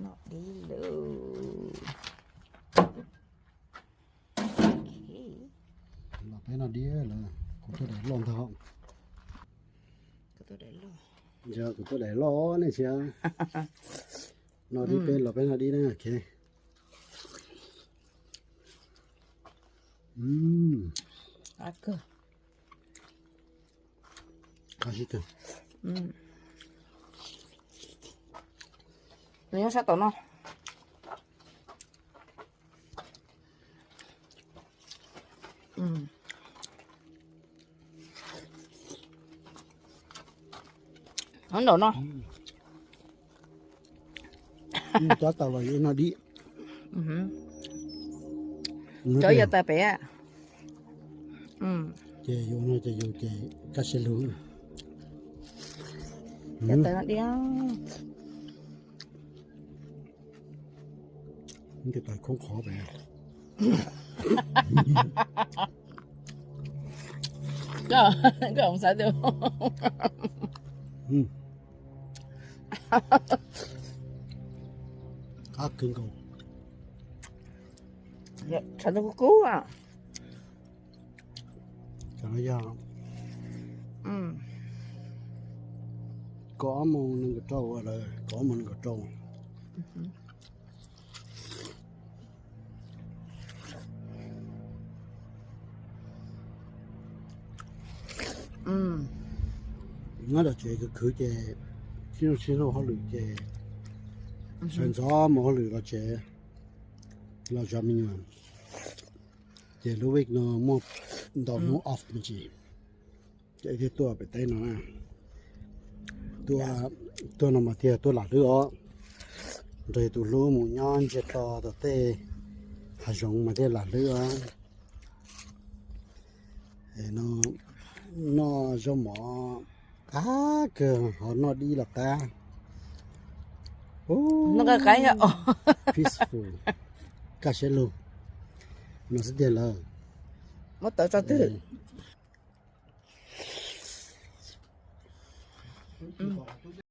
Noj dib lawm. Los peb noj dib lawm, kuv tuaj daim loj ntag. Yog kuv tuaj daim loj ne sia. Noj dib peb los peb noj dib na. Qab sib tw. Nws nyob sab tom no. Nyob nraum no. Cov tau los yuav noj dib. Cov yog tas pem. Ces yus no ces yus ces kaj siab lug. Cov tas no dib. Tes tas khoob qhov pem. Koj xav tias qab kawg nkaus. Tshav ntuj kub kub. Tsam no yog kaum ob moos nees nkaum rau lawm, kaum ob moos nees nkaum rau. Nyob tom tsev khwv khwv ces sib nrauj sib hlub hauj lwm ces sawv ntxov mus hauj lwm los tsev, los zov me nyuam. Ces lub week no muaj ntau hnub off me ntsis, ces thiaj tuaj pem teb no na. Tuaj, tuaj no mas thiaj tuaj lam hlwb os. Nrog tus hlub mus nyob ntsia to tom tej hav zoov mas thiaj lam hlwb os. No noj zaub mov qab kawg, ho noj dib los qab. Noj qab qab yog peaceful, kaj siab lug. No xwb tiag lawm. Muab tawv tso twg.